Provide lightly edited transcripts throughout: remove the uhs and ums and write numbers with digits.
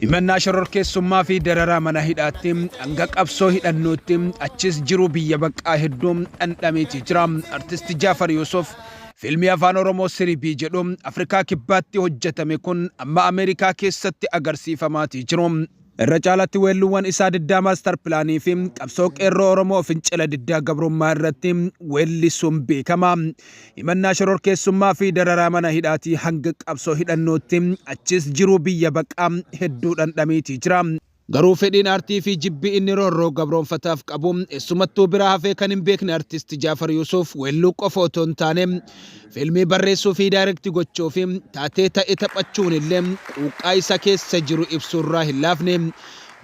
Himannaa shororkeessummaa fi dararaa mana hidhaatti hanga qabsoo hidhannootti achis jiruu biyya baqaa hedduu dhandhameeti jira. Artisti Jaafar Yuusuf fiilmii Afaan Oromoo Siribii jedhu Afrikaa Kibbaatti hojjetame kun amma Ameerikaa keessatti agarsiifamaati jiru. Irra caalatti weelluuwwan isaa diddaa maastar pilaanii fi qabsoo qeerroo Oromoo fincila diddaa gabrummaa irratti weellisuun beekama. Himannaa shororkeessummaa fi dararaa mana hidhaatii hanga qabsoo hidhannootti achis jiruu biyya baqaa hedduu dhandhameeti jira. Garuu fedhiin aartii fi jibbi inni roorroo gabroonfataaf qabu eessumattuu biraa hafee kan hin beekne Artist Jaafar Yuusuf weelluu qofa otoo hin taane fiilmii barreessuu fi daayirekti gochuu fi taatee ta'e taphachuun illee quuqqaa isa keessa jiru ibsuurraa hin laafne.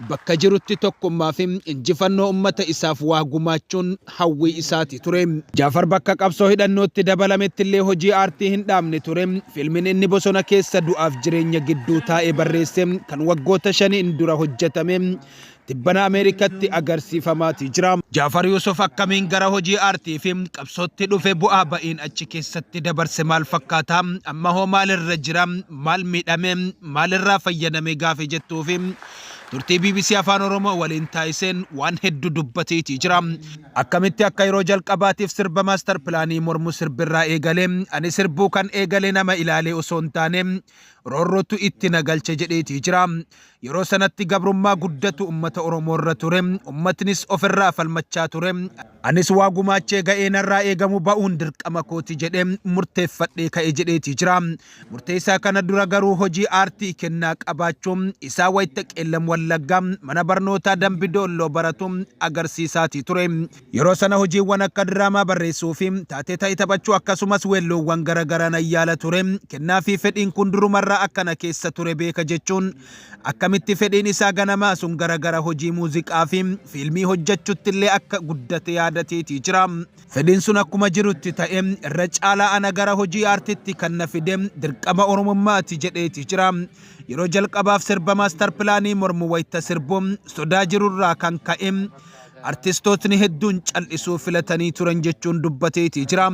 Bakka jirutti tokkummaa fi injifannoo ummata isaaf waa gumaachuun hawwii isaati ture. Jaafar bakka qabsoo hidhannootti dabalametti illee hojii aartii hin dhaabne ture. Fiilmiin inni bosona keessa du'aaf jireenya gidduu taa'ee barreesse kan waggoota shaniin dura hojjetame tibbana Ameerikatti agarsiifamaati jira. Jaafar Yuusuf akkamiin gara hojii aartii fi qabsootti dhufe, bu'aa ba'iin achi keessatti dabarse maal fakkaata, amma hoo maalirra jira, maal miidhame, maalirraa fayyadame gaafi jettuu fi turtii BBC Afaan Oromoo waliin taasiseen waan hedduu dubbateeti jira. Akkamitti akka yeroo jalqabaatiif sirba maastar pilaanii mormu sirbirraa eegale, ani sirbuu kan eegale nama ilaalee osoo hin taane roorrootu itti na galche jedheeti jira. Yeroo sanatti gabrummaa guddatu ummata Oromoo irra ture, ummatnis ofirraa falmachaa ture. Anis waa gumaachee ga'ee narraa eegamu ba'uun dirqama kooti jedhee murteeffadhee ka'e jedheeti jira. Murtee isaa kana dura garuu hojii aartii kennaa qabaachuu isaa wayita Qeellam Wallaggaa mana barnootaa Dambi Doolloo baratu agarsiisaatii ture. Yeroo sana hojiiwwan akka diraamaa barreessuu fi taatee ta'e taphachuu akkasumas weelluuwwan garagaraa nan yaala ture. Kennaa fi fedhiin kun durumarraa akka na keessa ture beeka jechuun akkamitti fedhiin isaa ganamaa sun gara gara hojii muuziqaa fi fiilmii hojjechuttillee akka guddate yaadateetii jira. Fedhiin sun akkuma jirutti ta'ee irra caalaa ana gara hojii aartitti kan na fide dirqama Oromummaati jedheeti jira. Yeroo jalqabaaf sirba maastar pilaanii mormu wayita sirbu sodaa jirurraa kan ka'e artistootni hedduun cal'isuu filatanii turan jechuun dubbateeti jira.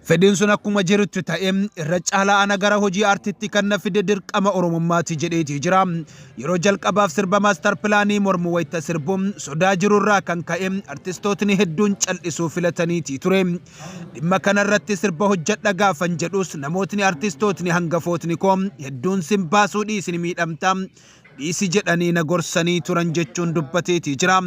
Fedhiin sun akkuma jirutti ta'ee irra caalaa ana gara hojii aartitti kan na fide dirqama Oromummaati jedheeti jira. Yeroo jalqabaaf sirba maastar pilaanii mormu wayita sirbu sodaa jirurraa kan ka'e artistootni hedduun cal'isuu filataniiti ture. Dhimma kanarratti sirba hojjedha gaafan jedhus namootni artistootni hangafootni koo hedduun sin baasuu dhiisi ni miidhamta, dhiisi jedhanii na gorsanii turan jechuun dubbateeti jira.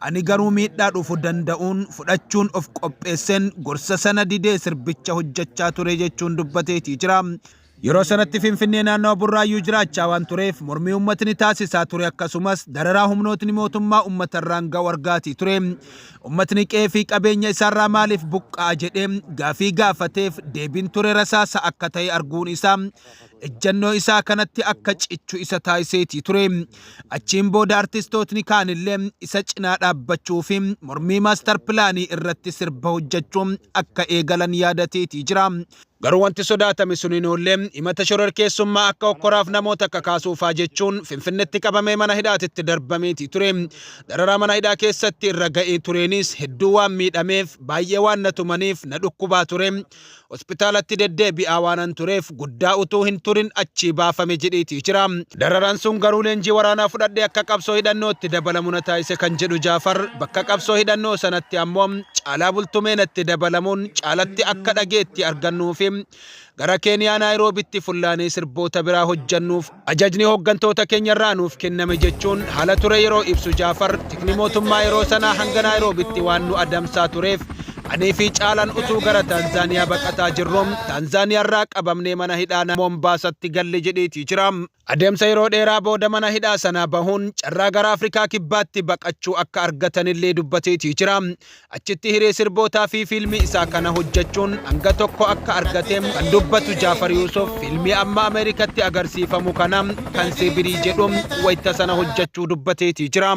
Ani garuu miidhaa dhufu danda'uun fudhachuun of qopheesseen gorsa sana didee sirbicha hojjechaa ture jechuun dubbateeti jira. Yeroo sanatti Finfinnee naannawa Burraayyuu jiraachaa waan tureef mormii uummatni taasisaa ture akkasumas dararaa humnootni mootummaa uummatarraan ga'u argaatii ture. Uummatni qe'ee fi qabeenya isaarraa maaliif buqqa'a jedhee gaafii gaafateef deebiin ture rasaasa akka ta'e arguun isaa ejjannoo isaa kanatti akka cichu isa taasiseetii ture. Achiin booda artistootni kaanillee isa cinaa dhaabbachuu fi mormii maastar pilaanii irratti sirba hojjechuu akka eegalan yaadateetii jira. Garuu wanti sodaatame sun hin oolle. Himata shororkeessummaa akka hokkoraaf namoota kakaasuufaa jechuun Finfinnetti qabamee mana hidhaatitti darbameeti ture. Dararaa mana hidhaa keessatti irra ga'ee tureenis hedduu waan miidhameef baay'ee waan na tumaniif na dhukkubaa ture. Hospitaalatti deddeebi'aa waanan tureef guddaa utuu hin turin achii baafame jedheeti jira. Dararaan sun garuu leenjii waraanaa fudhadhee akka qabsoo hidhannootti dabalamu na taasise kan jedhu Jaafar, bakka qabsoo hidhannoo sanatti ammoo Caalaa Bultumee natti dabalamuun caalatti akka dhageetti argannuu fi gara Keeniyaa Naayiroobitti fullaanee sirboota biraa hojjannuuf ajajni hooggantoota keenyarraa nuuf kenname jechuun haala ture yeroo ibsu Jaafar, tikni mootummaa yeroo sanaa hanga Naayiroobitti waan nu adamsaa tureef anii fi Caalaan utuu gara Taanzaaniyaa baqataa jirru Taanzaaniyaarraa qabamnee mana hidhaa Mombaasatti galle jedheeti jira. Adeemsa yeroo dheeraa booda mana hidhaa sanaa bahuun carraa gara Afrikaa Kibbaatti baqachuu akka argatanillee dubbateeti jira. Achitti hiree sirbootaa fi fiilmii isaa kana hojjechuun hanga tokko akka argate kan dubbatu Jaafar Yuusuf, fiilmii amma Ameerikatti agarsiifamu kana kan Sibirii jedhu wayita sana hojjechuu dubbateeti jira.